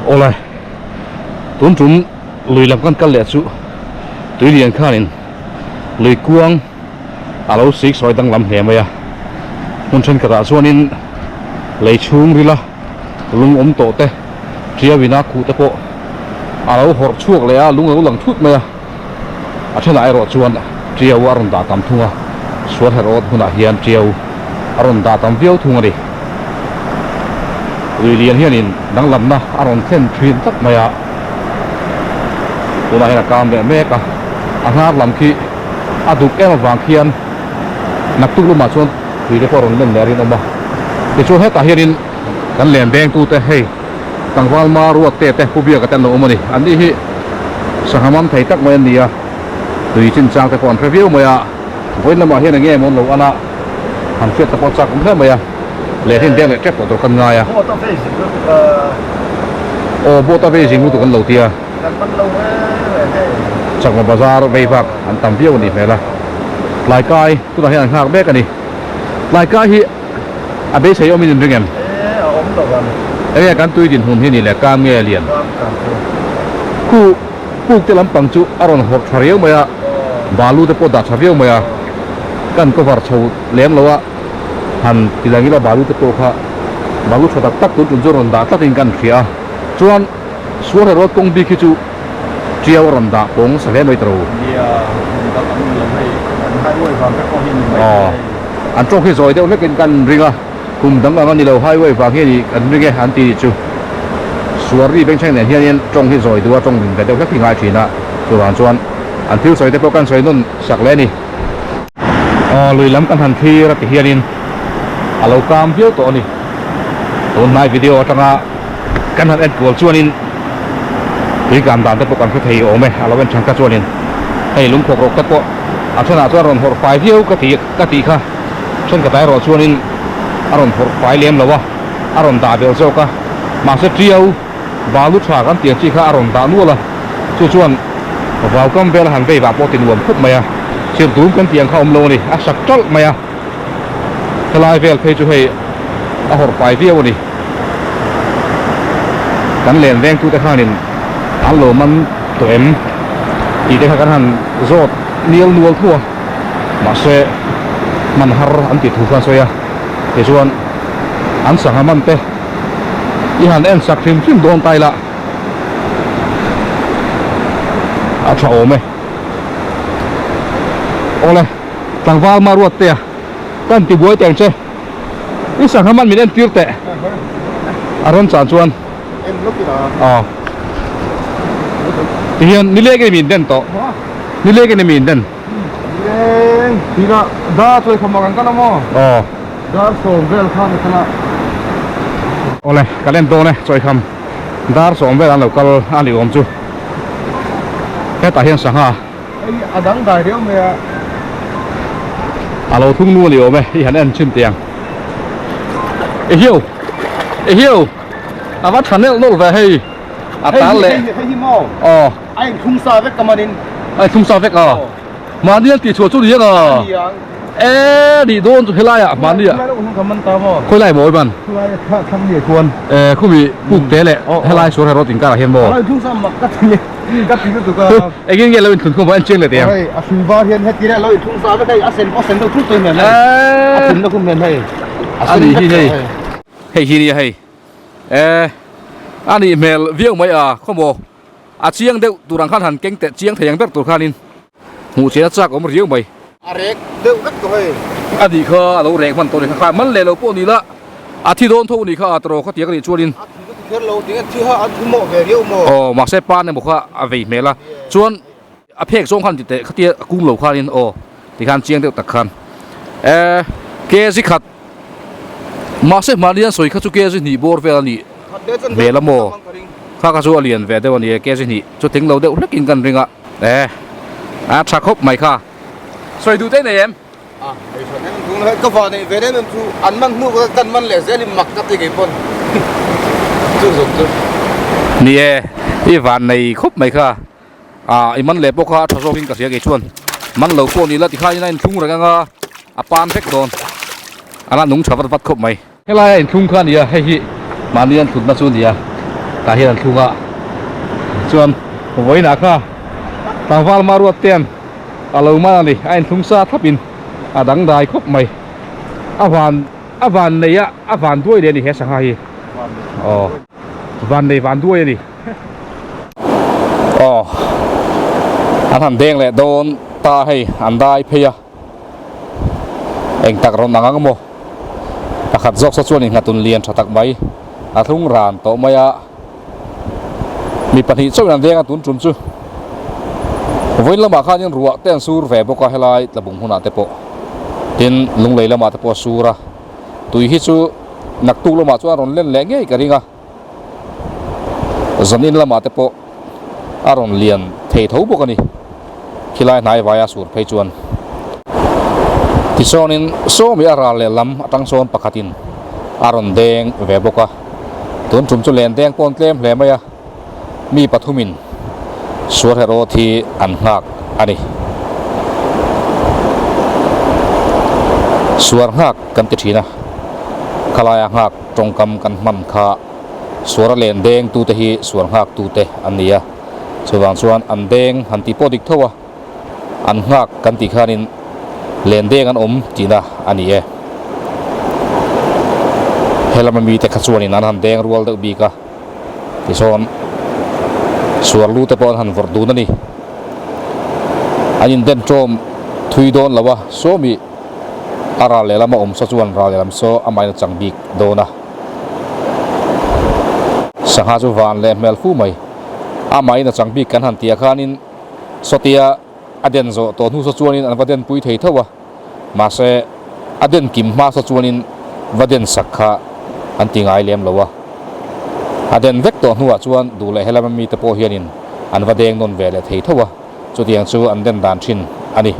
Awle, tun tum lui lam kan kal leh chu tui lian khanin lui kuang a lo sik sawi danglam hle mai a. Hmun thenkhatah chuanin lei chhung rila lung awm tawh te, tiau ina khuh te pawh a lo hawrh chhuak leh a, lung a lo lang thut mai a. A thenah erawh chuan tiau a rawn dah tam thung a, sual herh awt hmunah hian tiau a rawn dah tam viau thung a ni. Lui lian hianin danglamna a rawn thlen thin tlat mai a, tunah hian a kam leh mek a, a hnar lam khi a duk em avang khian naktuk lumah chuan tui te pawh a rawn len leh a rinawm a. Tichuan hetah hianin kan len vengtute hei. Tlangval ma ruat te te Pu Biaka te an lo awm a ni. An ni hi sangha mam thei tak mai an ni a, tui chinchang te pawh an hre viau mai a, vawiin lamah hian eng nge maw an lo an a, han hriat te pawh chak awm hle mai a, lehrin deng leh tep tawh tur kan ngai a. Boat a vei zing lutuk a. Aw boat a vei zing lutuk an lo ti a. Kan man lo reng reng hei. Chakma bazar vei vak an tam viau a nih hmel a, tlai kai tunah hian an nghak mek a ni. Tlai kai hi. A beisei awmin in ring em? E, a awm lo ang. Enge kan tui dinhmun hi ni le, kam nge lian? Kam kam chu. Khu puk te lampang chu a rawn hawrh tha riau mai a, balu te pawh dah tha viau mai a, kan cover chho lem lo a, han ti lang ila balu te pawh kha balu tha tak tak tun tun chu rawn dah tlatin kan hria a, chuan Sualhe road kawng bik hi chu Tiau a rawn dah pawng sa hle mai ta ro. Nia, hmun dang an ni lo hei, an highway vang te pawh hi ni mai Aw, thei. an tawng hi zawi deuh hlekin kan ring a, kum dang ang a ni lo, highway vang hi a ni kan ring e an ti chu. Suarri bengchheng nen hianin tawng hi zawi duh a, tawng rin ve deuh hlek hi ngai thin a, chuvang chuan an thil sawi te pawh kan sawi nawn sak leh a ni. Aw, lui lam kan han thlir a ti hianin a lo kam viau tawh a ni. Tun hnai video atanga kan han en kual chuanin tui kan dan te pawh kan hre thei awm e, a lo en than kha chuanin hei lungkhawk rawk te pawh a thenah chuan rawn hawrh fai viau ka ti ka tih kha thenkhat erawh chuanin a rawn hawrh fai lem lo a, a rawn dah belh zawk a, mahse tiau balu tha kan tih ang chi kha a rawn dah nual a, chu chuan vau kam vel a han vei vah pawh ti nuam khawp mai a, chirhdum kan tih ang kha awm lo a ni, a sak ṭalh mai a. Helai vel phei chu hei a hawrh fai viau a ni. Kan len vengtute khanin an lo man tawh em tih te kha kan han zawt nial nual thu a, mahse man har an tih thu kha an sawi a, tichuan an sangha man te i han en sak hrim hrim dawn ta ila a tha awm e. Awle. Tlangval ma ruat te a kan ti buai teng che i sangha man min en tir teh a rawn chan chuan aw ti hian ni leng in min den tawh ni leng in min den leng tira dar chawi kham ang kan amaw aw dar sawm vel khan a kal a awle kan en dawn e chawi kham dar sawm vel an lo kal a ni awm chu hetah hian sangha Hei a dang dai riau mai a. A lo thung nu a ni awm e, i han en chhin tiang. E hiu! E hiu! A va tha nelh nawlh ve hei. A tal leh. Hei hi maw? Aw. A inthlung sa vek ka manin. A inthlung sa vek a. Mahni an tihchhuah chu ni ang a. A ni ang. E nih dawn chu helai ah mahni ah. Khulai lo ka man ta maw? Khawilai maw i man? Khulai kha thlang ni khuan. E khumi puk te leh helai suar herawt inkar ah hian maw? A lo inthlung sa mak ka ti. Ka ti lutuk a. Engin nge lo inthlun khum a en chiang leh teh ang. Hei a hring var hian heti reh lo inthlung sa vek hei a sen pawh sen deuh thut tawh hmel hei. A thun na khum hmel hei. A ni hi hei. Hei hi nia hei. E a nih hmel viau mai a khawmaw a chiang deuh tur ang khan han keng teh chiang thei ang ber tur khanin hmuh chian a chak awm riau mai. A rek deuh vek tawh hei. A nih kha a lo rek hman tawh a ni kha kha man leh lo pawh ni la a thi dawn tho a nih kha a tawraw kha tiang a nih chuanin. A thi chu ti kher lo tinge thi kha an thu mawh ve riau maw. Aw mahse pan emaw kha a vei hmel a chuan a phek zawng khan ti teh khatia a kung lo khanin aw tikhan chiang deuh tak khan e kg khat mahse mahni an sawi kha chu kg hnih bawr vel a nih hmel a maw kha kha chu a lian ve deuh a ni e kg hnih chu tling lo deuh hlekin kan ring a. E a tha khawp mai kha. Sawi duh te nei em? A hei hran em thung hei ka va nei ve em em chu an man hnu ka kan man leh zel in mak ka ti ngei pawn chu zawng chu. Ni e i van nei khawp mai kha a i man leh pawh kha a tha zawk in ka hria kei chuan man lo pawh ni la ti khain a inthlung reng anga a pan vek dawn a la nung tha vat vat khawp mai. Helai a inthlung kha a ni a, hei hi mahni an thlutna chu a ni a. Tah hian an thlung a, chuan vawiinah kha tlangval Maruat te an a lo man a ni, a inthlung sa thlap in a dangdai khawp mai. A van a van nei a a van duai leh a ni he sangha hi aw van nei van duai a ni aw an han deng leh dawn ta hei an dai phei a eng tak rawn ang ang maw pakhat zawk saw chuan innghatun lian tha tak mai a thlung ran tawh mai a mi pahnih chauhin an veng a tun tum chu vawiin lamah khanin ruah te an sur ve bawk a helai tlabung hunah te pawh tin lunglei lamah te pawh a sur a tui hi chu naktuk lamah chuan a rawn len leh ngei ka ring a zanin lamah te pawh a rawn lian thei tho bawk a ni khilai hnai vaia sur phei chuan tichuanin sawmi a ral leh lam atang sawn pakhatin a rawn deng ve bawk a. Tun tum chu len deng pawn tlem hle mai a, mi pathumin Suarherawt hi an nghak a ni. Suar nghak kan ti thin a, khalaia nghak tawngkam kan hman kha Suara len deng tute hi suar nghak tute an ni a, chuvang chuan an deng han tih pawh dik tho a, an nghak kan tih khanin len deng an awm tihna a ni e. Helama mite kha chuanin an han deng rual deuh bik a, tichuan suar lu te pawh an han vawrh dun a ni. An inden tawm thui dawn lo a, sawmi a ral lehlam a awm saw chuan ral lehlam saw amahin a chang bik dawn a. Sangha chu van leh hmel fu mai, amahin a chang bik kan han tih ah khanin Sawtia a den zawh tawh hnu saw chuanin an va den pui thei tho a, mahse a den kim hma saw chuanin va den sak kha an ti ngai lem lo a. A den vek tawh hnuah chuan duh leh helama mite pawh hianin an va deng nawn ve leh thei tho a, chutiang chu an den dan thin a ni.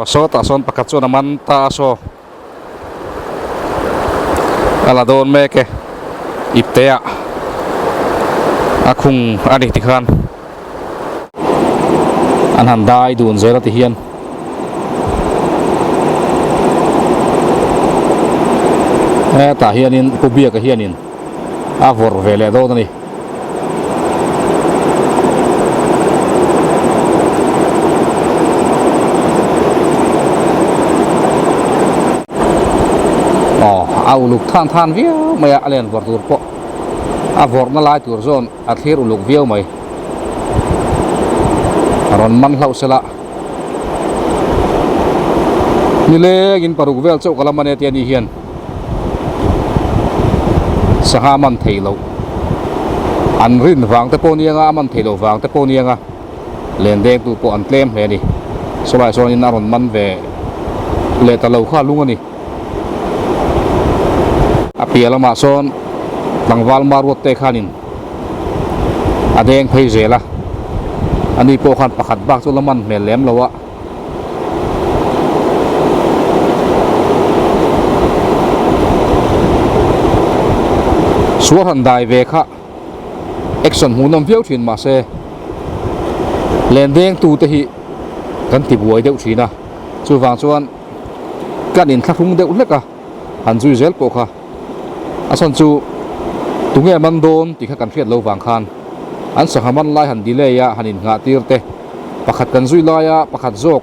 Saw tah sawn pakhat chuan a man ta a saw a la dawn mek e ipte ah a khung a ni tikhan an han dai dun zel a ti hian hetah hianin pu biaka hianin a vawrh ve leh dawn a ni. Aw a uluk than than viau mai a a len vawrh tur pawh a vawrhna lai tur zawn a thlir uluk viau mai. A rawn man hlauh sela nilengin paruk vel chauh ka la man e tia ni hian sangha man thei loh an rin vang te pawh nia a man thei loh vang te pawh nia len deng tu pawh an tlem hle a ni sawlai chuanin a rawn man ve leh ta lo kha lung a ni a piah lamah sawn tlangval maruat te khanin a deng phei zel a ani pawh khan pakhat bak chu la man hmel lem lo a suar han dai ve kha action hmuhnawm viau thin mahse len deng tu te hi kan ti buai deuh thin a chuvang chuan kan inthlahrung deuh hlek a han zui zel pawh kha. A chhan chu tunge man dawn tih kha kan hriat lo vang khan an sangha man lai han delay a han innghah tir te, pakhat kan zui laia pakhat zawk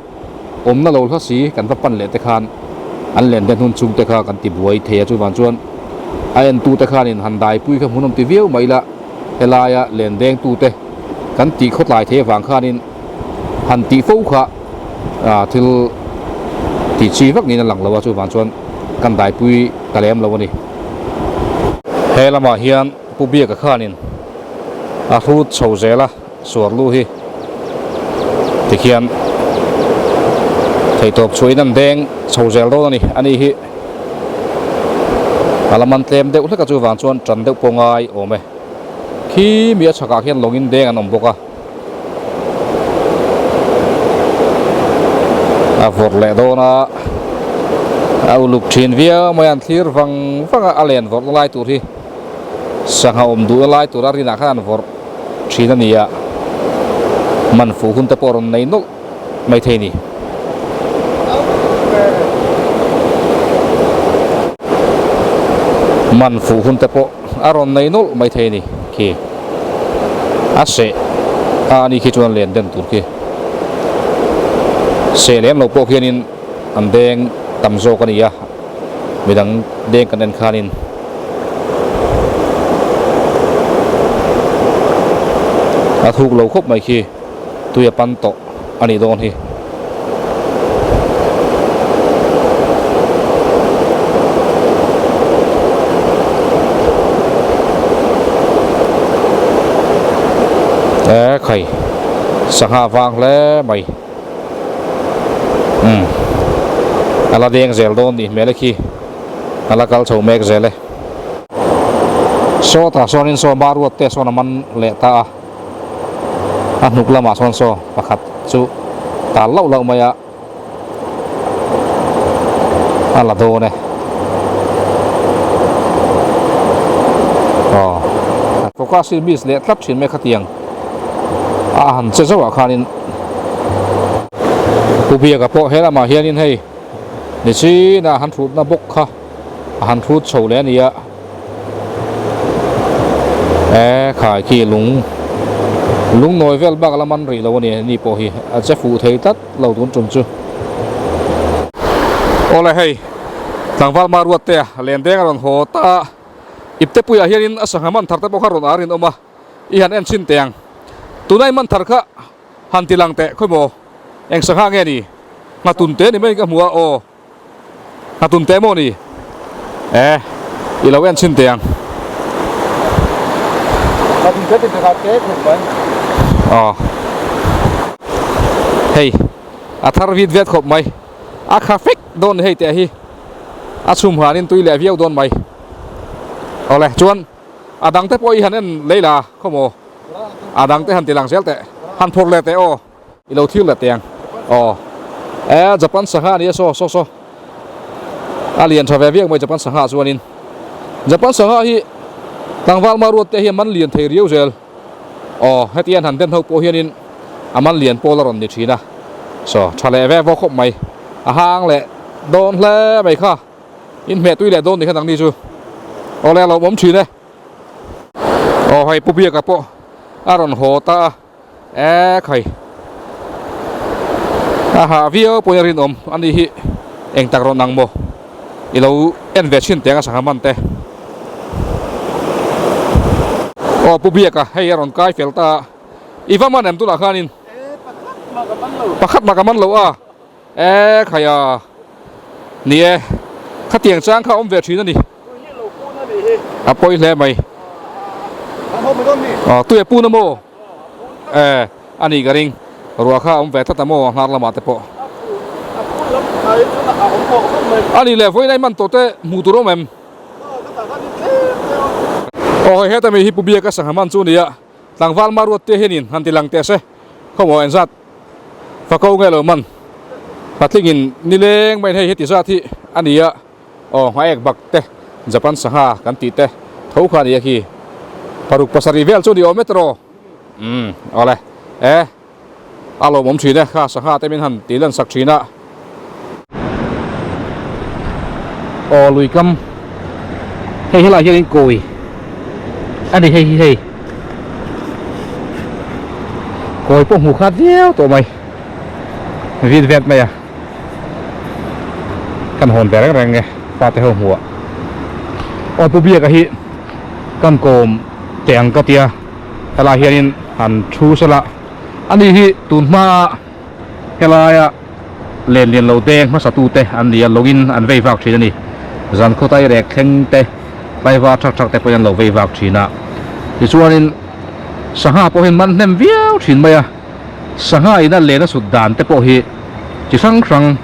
awmna lo hla si kan va pan leh te khan an len den hun chung te kha kan ti buai thei a chuvang chuan a entu te khanin han daipui kha hmunawm ti viau mai ila helaia len deng tu te kan tih khawtlai thei avang khanin han tih fo kha thil tih chi vak niin a lang lo a chuvang chuan kan daipui ta lem lo a ni. He lamah hian Pu Biaka khanin a hrut chho zel a suar lu hi tikhian theihtawp chhuahin an deng chho zel dawn a ni. Ani hi a la man tlem deuh hlek a chuvang chuan tan deuh pawh ngai awm e. Khi mi a chhakah khian lawngin deng an awm bawk a. A vawrh leh dawn a a uluk thin viau mai a an thlir vang vang a a len vawrh na lai tur hi sangha awm duhna lai tur a rinah khan an vawrh thin a ni a, man fuh hun te pawh a rawn nei nawlh mai thei a ni. Man fuh hun te pawh a rawn nei nawlh mai thei a ni khi a seh a ani khi chuan len den tur khi seh lem lo pawh khianin an deng tam zawk a ni a midang deng kan en khanin. A thuk lo khawp mai khi tui a pan tawh a nih dawn hi. E khai sangha vang hle mai umm a la deng zel dawn nih hmel e khi a la kal chho mek zel e. Sawtah sawnin saw Maruat te sawn a man leh ta a. A hnuk lamah sawn saw pakhat chu tal lauh lauh mai a, a la dawn e. Aw focus hi miss leh tlat thin mai khatiang a han che zauh ah khanin Pu Biaka pawh he lamah hianin hei nichinah han hrutna bawk kha a han hrut chho leh a ni a. E khai khi lung lung nawi vel bak la man rih lo a ni ni pawh hi a che fuh thei tlat lo tun tum chu. Awle hei tlangval ma ruat te a len deng a rawn haw ta a ipte puiah hianin a sangha man thar te pawh kha rawn ar in awm a i han en chhin teh ang tunai man thar kha han ti lang teh khawimaw eng sangha nge ni nghatun te ni mai ka hmu a aw. A tum teh maw ni? E, i lo en chhin teh ang. A tum teh teh kha teh khawp mai. Aw. Hei, a thar vit vet khawp mai. A kha fek dawn ni hei teh hi. A chhum hanin tui leh viau dawn mai. Awle, chuan a dang te pawh i han en lei la khaw maw? A dang te han ti lang zel teh. Han phawrh leh teh aw. I lo thlir leh teh ang. Aw. E, Japan sangha a nia saw, saw, saw. A lian tha ve viau mai Japan sangha chuanin. Japan sangha hi tlangval ma ruat te hi a man lian thei riau zel. Aw, heti an han den ho pawh hianin a man lian pawl a rawn ni thin a. Saw, tha leh ve vawk khawp mai. A hang leh dawn hle mai kha. In hmeh tui leh dawn ni kha nangni chu. Aw le, a lawmawm thin e. Aw, hei Pu Biaka pawh a rawn haw ta a. E khai a ha viau pawhin a rinawm a ni hi eng tak rawn ang maw i lo en ve thin teng a sangha man te aw pu biaka hei a rawn kai fel ta a i va man em tunah khanin pakhat mah ka man lo a e khai a ni e khatiang chang kha awm ve thin a ni. A pawi hle mai. Aw tui a pun a maw? E a nih ka ring. Ruah kha a awm ve tlat a maw a hnar lamah te pawh. A nih leh vawiin a i man tawh te hmuh tur a awm em? Aw hei heta mi hi Pu Biaka sangha man chu a ni a. Tlangval Maruat te hianin han ti lang teh se, khawmaw engzat fako nge lo man patlingin nileng maiin hei heti zat hi a ni a, aw nghaek bak te Japan sangha kan tih te tho kha a ni a khi paruk pasarih vel chu a ni awm e tiraw? Umm awle e a lawmawm thin e kha sangha te min han tih lan sak thin a. Aw lui kam hei helai hianin kawi a ni hei hi hei kawi pawh hmuh khat viau tawh mai vit vet mai a kan hawn ve reng reng e fate ho hmuh ah aw pu biaka hi kan kawm teh ang ka tia helai hianin han thu sela ani hi tun hma Helaia len lian lo deng hmasa tute an ni a, lawngin an vei vak thin a ni. Zan khawtai rek thleng te, tlaivar thak thak te pawhin an lo vei vak thin a. Tichuanin sangha pawh hian man hnem viau thin mai a, sangha ina len a sut dan te pawh hi chi hrang hrang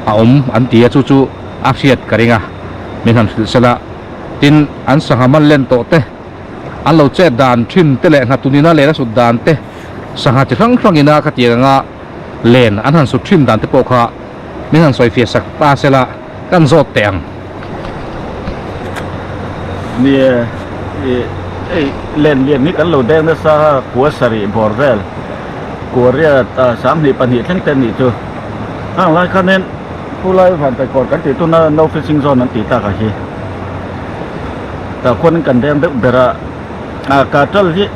a awm an ti a, chu chu a hriat ka ring a, min han hrilh sela. Tin, an sangha man len tawh te. An lo chet dan thin te leh hnatunina len a sut dan te, sangha chi hrang hrangina khatiang anga len an han sut thin dan te pawh kha min han sawi fiah sak ta sela kan zawt teh ang. Ni e, i Hei len lian hi kan lo deng nasa a, kua sarih bawr vel kua riat 22 thleng te a nih chu. Hang lai khanin Phulai Vantaikawn kan tih tuna No Fishing Zone an tih tak ah hi tah khuanin kan deng deuh ber a, ah Katal hi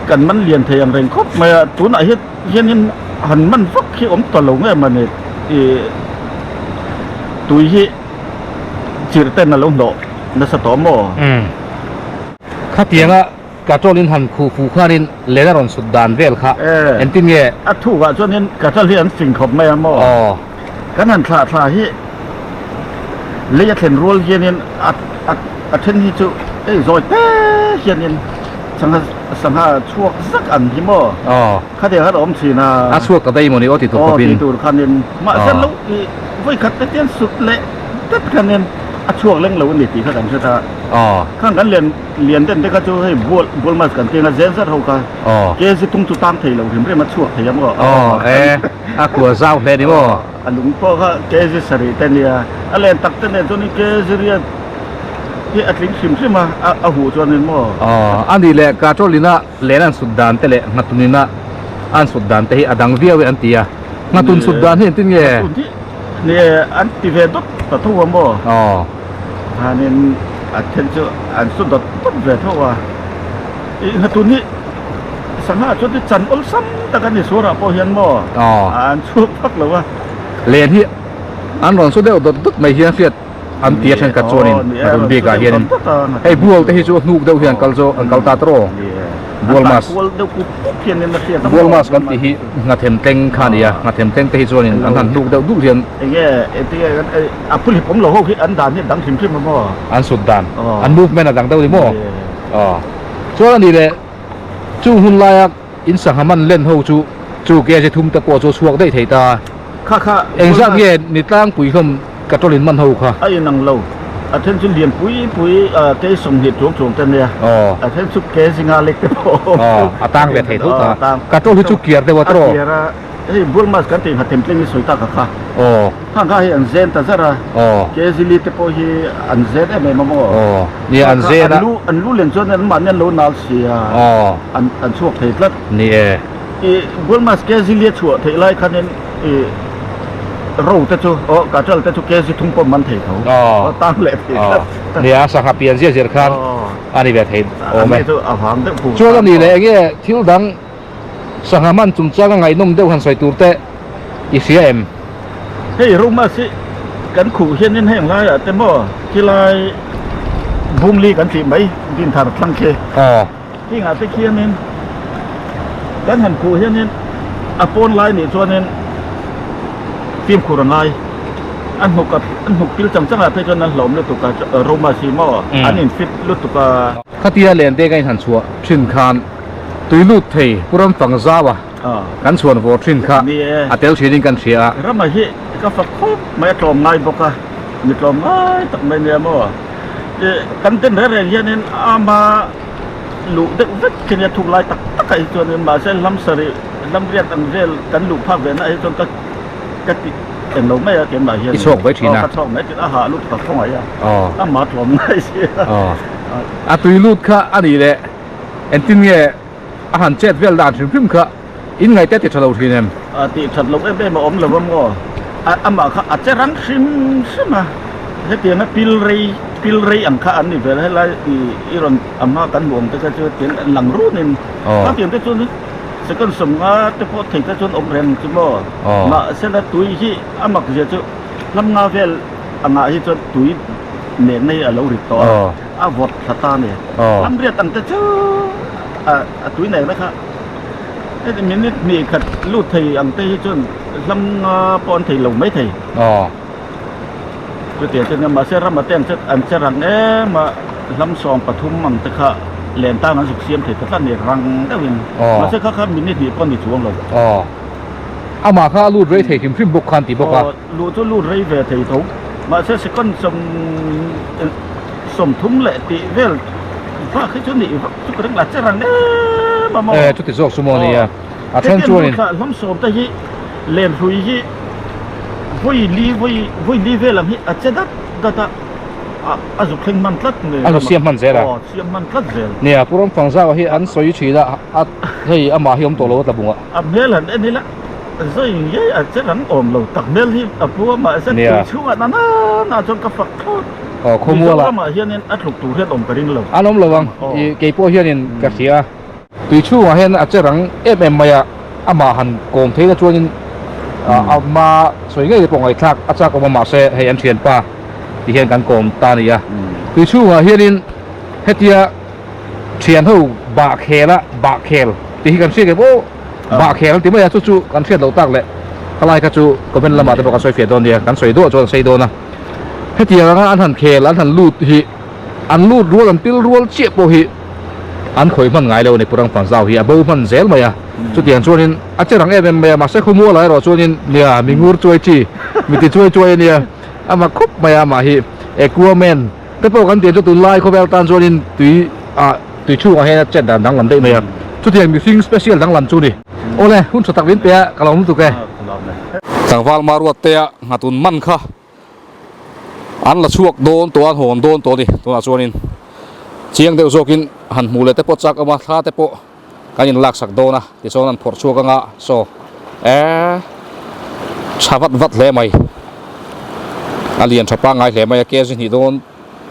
kan man lian thei ang reng khawp mai a, tunah hian hianin han man vak hi awm ta lo nge mawni ih tui hi. Chirh ten a lo hnawh nasa tawh maw? Umm. Khatianga Katrol in han khuh fuh khanin len a rawn sut dan vel kha engtin nge? A thukah chuanin Katrol hi an fing khawp mai a maw? Aw. Kan han thlah thla hi lei a thlen rual hianin a a a then hi chu hei zawi te hianin sangha sangha chhuak zak ang hi maw? Aw. Khatiang khan a awm thin a. A chhuak ta daih mawni aw ti tur khawpin. Aw ti tur khanin mahse lo i Vawi khat te hian sut leh dat khanin a chhuak leng lo a ni tih kha kan hre ta. Khang kan lian lian den te kha chu hei bual bual mas kan tih anga zen zat ho kha ke zi tung chu tang thei lo hrim hrim a chhuak thei a maw. Aw e a kua zau hle ni maw. A lung pawh kha ke zi sarih te nia a len tak te nen chuanin ke zi riat hi a tling hrim hrim a a huh chuanin maw. Aw a nih leh Katrolina len an sut dan te leh Nghatunina an sut dan te hi a dang viau e an ti a. Nghatun sut dan hi engtin nge? Nghatun hi ni an ti ve dawt ta tho a maw? Aw. Hanin a then chu an su dawt dawt ve tho a. I nghatun hi sangha chuan hi chan awlsam tak a ni suarah pawh hian maw? Aw. An chhuak phak lo a. Len hi an rawn su deuh dawt dawt mai hian hriat an ti a thenkhat chuanin nghatun bikah hianin hei bual te hi chu hnuk deuh hian kal chu an kal ta tawh aw. Bual mas Bual mas kan tih hi nghathem tleng kha a ni a, nghathem tleng te hi chuanin an han hnuk deuh deuh hian an sut dan, an movement a dang deuh ni maw? Aw chuan a nih leh chung hun laia in sangha man len ho chu chu kg thum te pawh chu a chhuak daih thei ta a, engzat nge ni tlangpui hlawm Katrol in man ho kha. A inang lo. A then chu lian pui pui kei 20 chuang chuang te nia. A then chu ke zinga lek te pawh a awm. Aw, a tang ve thei tho ta. Katrol hi chu kiar deuh a tawh. A kiar a, hei Burma kan tih nghatem tling hi sawi tak a kha. Aw. Khang kha hei an zen ta zar a. Aw. Ke zili te pawh hi an zen em em a maw. Aw, nia an zen a. An lu an lu len chuan an mahni an lo nal si a. Aw. An an chhuak thei tlat. Ni e. I Burma ke zili a chhuah theih lai khanin I ro te chu aw kaṭal te chu kg thum pawh man thei tho aw tang leh thei tlat nia sangha pian zia zir khan a ni ve thei awm e chu a vang deuh pu chuan a ni leh enge thil dang sangha man chungchang a ngaihnawm deuh han sawi tur te i hria em hei ro mas hi kan khuh hianin heng laiah te maw khilai bungli kan tih mai dinthar thlang khi aw Hengah te khianin kan han khuh hianin a pawn lai nih chuanin fimkhur a ngai. A hnuk a hnuk pil chang changah phei chuan an hlawm lutuk a Roma si maw an in fit lutuk a. Khatia len te ka inhan chhuah thin khan tui lut thei Pu Ramfang Zau a kan chhuan vawr thin kha a tel thinin kan hria a. Rama hi ka fak khawp mai a tlawm ngai bawk a, mi tlawm ngai tak mai nia maw. Kan den reng reng hianin ama luh deuh vek khi nia thuk lai tak tak ah hi chuanin mahse hlam sarih hlam riat ang vel kan luh phak ve na ah hi chuan ka ka ti eng lo mai a keimah hian I chhuak mai thin a ka chhuak mai thin a hah lut ka khawngaih a ama tlawm ngai si a a tui lut kha a nih leh engtin nge a han chet vel dan hrim hrim kha in ngaih te ti tha lo thin em? A tih that loh em em a awm lo a maw? Amah kha a che rang hrim hrim a, hetianga pil rei pil rei ang kha an ni vel helai i rawn a hma kan hmuh ang te kha chu hetiang an lang runin khatiang te chuan second 50 te pawh thei te chuan awm reng chu maw? Mahsela tui hi a mak zia chu hlam nga vel angah hi chuan tui nen hi a lo rit tawh a, a vawt thla ta a ni. Hlam riat ang te chu a tui nek na kha. Heti minute hnih khat lut thei ang te hi chuan hlam nga pawh an thei lo mai thei. Aw. Chutiang chuan nia mahse ram a te an che rang em a, hlam 13 ang te kha len tang an zuk siam thei ta tlat a ni rang deuhin. Aw. Mahse kha kha minute hnih pawh a ni chuang lo. Aw. Amah kha a lut rei thei hrim hrim bawk khan ti bawk a. Aw, luh chu lut rei ve thei tho. Mahse second sawm 30 leh tih vel vak hi chu nih vak chu ka ring la che rang em a maw. E chuti zawk chu maw nia a then chuanin. Hetiang hlawm 10 te hi len hrui hi vawi li vawi vawi li vel ang hi a che dat dat a. A zuk thleng hman tlat nge? A zuk siam hman zel a? Aw, siam hman tlat zel. Nia, Pu Ramfangzau hi an sawi thin a, a hei amah hi awm tawh lo a tlabung a. A hmel han en ila, zawi ngei a che rang awm lo tak hmel hi a pu a, mahse tui chhungah na na na chuan ka fak thlawt. Aw, khawmual ah. Mizoramah hianin a tluk tur hian awm ka ring lo. An awm lo ang, kei pawh hianin ka hria. Tui chhungah hian a che rang em em mai a, amah han kawm theih na chuanin ama sawi ngei te pawh ngaihthlak a chak awm a mahse hei an thianpa ti hian kan kawm ta a ni a. Tui chhungah hianin hetia thian ho bah khel a bah khel tih hi kan hriat em aw bah khel an ti mai a chu chu kan hriat loh tak leh khalai kha chu comment lamah te pawh kan sawi fiah dawn nia kan sawi duah chuan an sei dawn a. Hetiang anga an han khel an han lut hi an lut rual an pil rual chiah pawh hi an khawih hman ngai lo a ni Purang Fanzau hi a bo hman zel mai a chutiang chuanin a che rang em em mai a mahse khawmual ah erawh chuanin nia mi ngur chuai chi mi ti chuai chuai a nia a mak khawp mai a amah hi Aquaman te pawh kan tih chu tunlai khawvel tan chuanin tui ah tui chhungah hian a chet dan danglam daih mai a chutiang mihring special danglam chu ni awle hun tha tak min pe a ka lo lutuk e. Tlangval Maruat te a nghatun man kha. An la chhuak dawn tawh a, an hawn dawn tawh a ni. Tunah chuanin chiang deuh zawkin han hmuh leh te pawh chak awm a, thla te pawh kan in laksak dawn a, tichuan an phawrh chhuak anga saw eh tha vat vat hle mai. A lian tha pangngai hle mai a, kg hnih dawn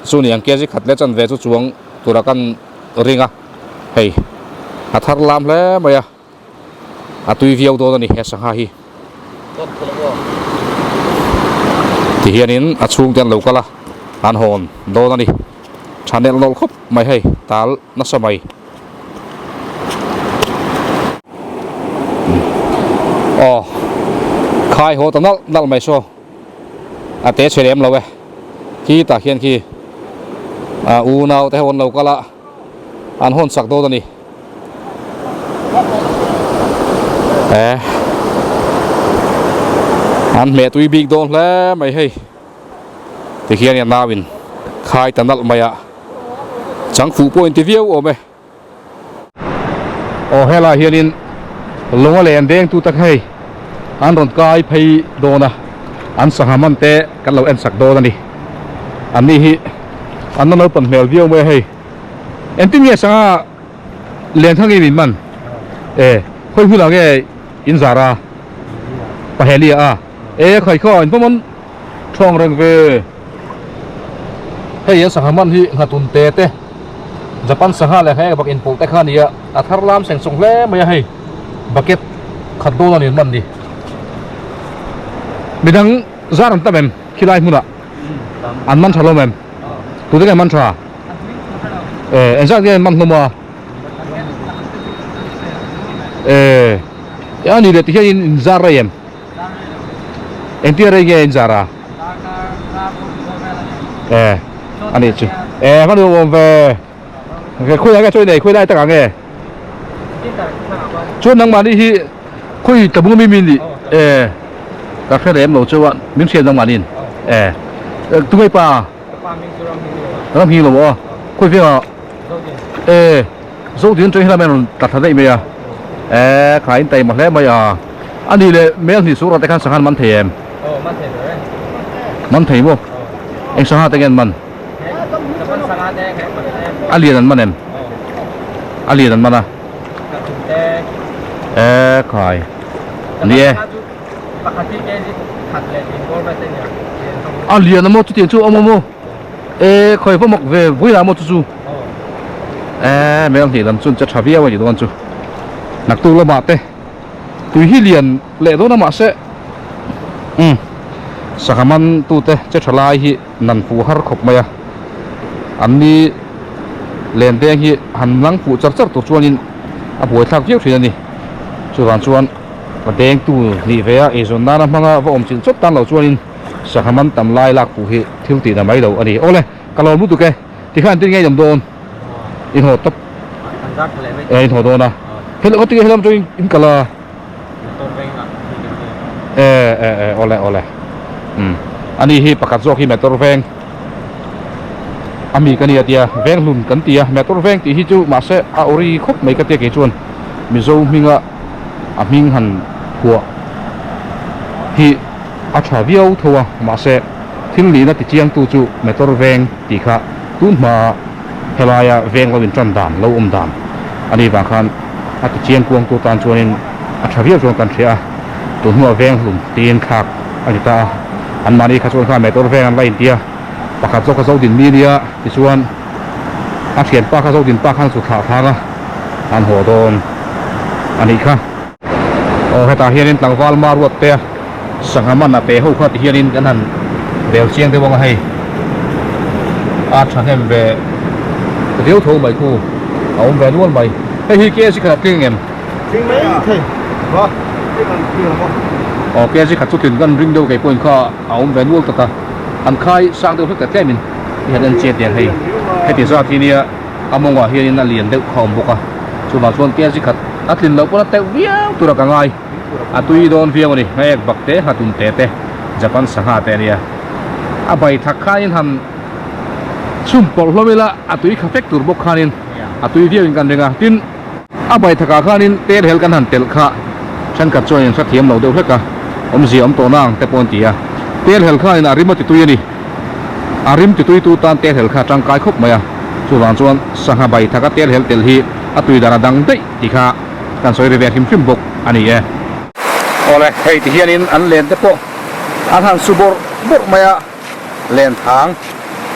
chu ni ang, kg khat leh chanve chu chuang tura kan ring a, hei a thar lam hle mai a. A tui viau dawn a ni he sangha hi. Ti hianin a chhungte an lo kal a, an hawn dawn a ni. Tha nelh nawlh khawp mai hei, tal nasa mai. Aw, khai haw ta nalh nalh mai saw, a te chhe lem lo e. Khi tah khian khi a unau te ho an lo kal a, an hawn chak dawn a ni. Eh an hmeh tui bik dawn hle mai hei tikhian a nau in khai ta nalh mai a chang fuh pawh inti viau awm e. Aw helai hianin lung a len deng tu tak hei an rawn kai phei dawn a an sangha man te kan lo en sak dawn a ni an ni hi an la naupan hmel viau mai a hei. Engtin nge sangha len kha nge min man? E, khawi hmunah nge in zar a? Pahelia a. E, khawi khaw in pawm an thawng reng ve. Hei an sangha man hi nghatun te te Japan sangha leh heng bak inpawlh te kha a ni a, a thar lam seng sawng hle mai a hei bucket khat dawn a ni an man ni. Midang zar an tam em khilai hmunah an man tha hlawm em? Tute nge man tha? Eh, engzat nge man hlawm a? Eh, a ni leh ti hian in inzar rei em? Engtia rei nge inzar a? Eh, a ni chu. Eh, hman duh awm ve. Khawi ah nge chaw i nei? Khawi lai takah nge? Chuan nangmahni hi khawi tlabung ami mi nih? Eh, ka hre lem lo cheu a, min hriat nangmahniin. Eh, tunge i pa? Ram hing lo aw. Khawi vengah? Eh, Zodin atang hian a rawn tla thla daih mai a. Eh, kha in taima hle mai a. A nih leh mel hnih surah te khan sangha an man thei em? Man thei maw? Eng sangha te nge an man? A lian an man em? A lian an man a. Eh, khai. Ni e. A lian a maw chutiang chu a awm a maw? E khawi va mak ve vui lah maw chu chu? E mel hnih lam chuan che tha viau a ni dawn chu. Naktuk lamah te tui hi lian leh dawn a mahse umm sangha man tute che tha lai hi nan fuh har khawp mai a. An ni len deng hi han lang fuh char char tur chuanin a buaithlak viau thin a ni. Chuvang chuan. A dengtu nih ve a, eizawn nana hmanga va awm chilh chawp tan lo chuanin sangha man tam lai lak fuh hi thil tihna mai lo a ni. Awle, ka lawm lutuk e, tikhan engtin nge i awm dawn? In haw tawp e, in haw dawn a. Hello, khaw tinge helam atangin in kal a? E, e, e, awle, awle. Umm, ani hi pakhat zawk hi motor veng ami ka nia tia, veng hlun kan ti a, motor veng tih hi chu mahse a ori khawp mai ka tia kei chuan Mizo hminga a hming han phuah hi a tha viau tho a, mahse Thil nihna tichiangtu chu Metor veng tih kha tun hmaa helaia veng lo intan dan, lo awm dan a nih vang khan a tichiang kuangtu tan chuanin a tha viau chuan kan hria a, tun hnuah veng hlum tiin thlak a ni ta a. Anmahni kha chuan kha Metor veng an la inti a, pakhat zawk kha Zodin mi nia tichuan a thianpa kha Zodin pa khan chu thlah thlang a, an haw dawn a nih kha. Aw hetah hianin tlangval Maruat te sangha man a pe ho kha ti hianin kan han bel chiang deuh ang a hei a thahnem ve viau tho mai khu a awm ve nual mai hei hi kg khat a tling em? Tling mai thei va tling an tling ang maw? Aw kg khat chu tlin kan ring deuh kei pawhin kha a awm ve nual tlat a an khai sang deuh hlek ta tlemin i han en chiat dian hei heti zat hi nia. A mawngah hianin a lian deuh kha a awm bawk a, chuvang chuan kg khat a tlin loh pawn a teuh viau tura ka ngai. A tui dawn viau a ni, hnaek bak te, nghatun te te, Japan sangha te a nia. A bai thak khanin han chhum pawlh hlawm ila a tui kha fek tur bawk khanin a tui viauin kan ring a, tin a bai thakah khanin tel hel kan han telh kha thenkhat chuan in hrethiam lo deuh hlek a, awmzia awm tawh nang te pawh an ti a, tel hel khanin a rim a ti tui a ni. A rim tituitu tan tel hel kha a tangkai khawp mai a, chuvang chuan sangha bai thaka tel hel tel hi a tui dan a dang daih tih kha kan sawi ri ve hrim hrim bawk a ni e. Awle, hei ti hianin an len te pawh an han su bawrh bawrh mai a, len thang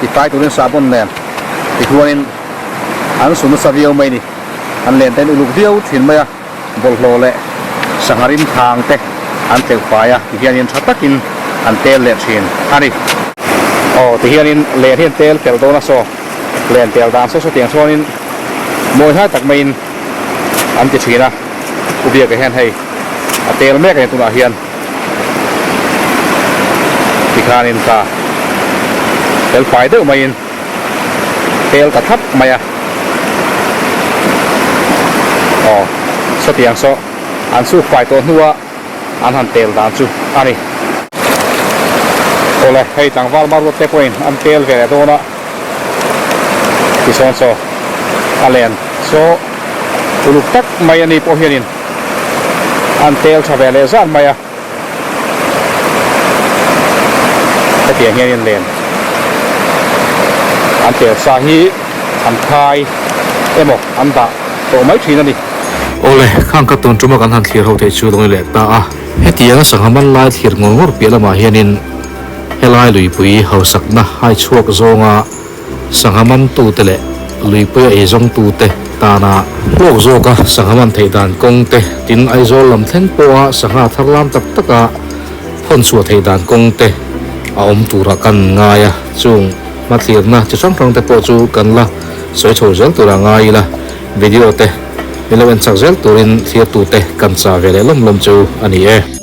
ti tlai turin sahbawn nen tichuanin an su nasa viau mai a ni. An len te an uluk viau thin mai a. Bawlhhlawh leh sangha rim thang te an tleuh fai a, tihianin tha takin an tel leh thin a ni. Aw, tihianin len hi an tel tel dawn a saw, len tel dan saw sawtiang chuanin mawi hlai tak maiin an ti thin a, Pu Biaka hian hei a tel mek a ni tunah hian tikhanin kha tel fai deuh maiin tel ta thlap mai a. Aw, sawtiang saw an suk fai tawh hnua an han tel dan chu a ni. Awle, hei tlangval Maruat te pawhin an tel ve leh dawn a, tisawn saw a len saw uluk tak mai a ni pawh hianin an tel tha ve leh zan mai a. Hetiang hianin len an tel sa hi an khai emaw an dah tawh mai thin a ni. Awle, khang ka tun tuma kan han thlir ho theih chu lo ni leh ta a. Hetianga sangha man lai thlir ngawr ngawr piah lamah hianin helai luipui hausakna hai chhuak zawnga Sangha mantute leh luipuia eizawngtute tana hlawk zawka sangha man theih dan kawng te, tin Aizawl lam thleng pawha sangha thar lam tak taka phawn chhuah theih dan kawng te a awm turah kan ngai a, chung hmathlirna chi hrang hrang te pawh chu kan la sawi chho zel turah ngai ila, video te min lo en chak zel turin thlirtute kan chah ve leh lawm lawm chu a ni e.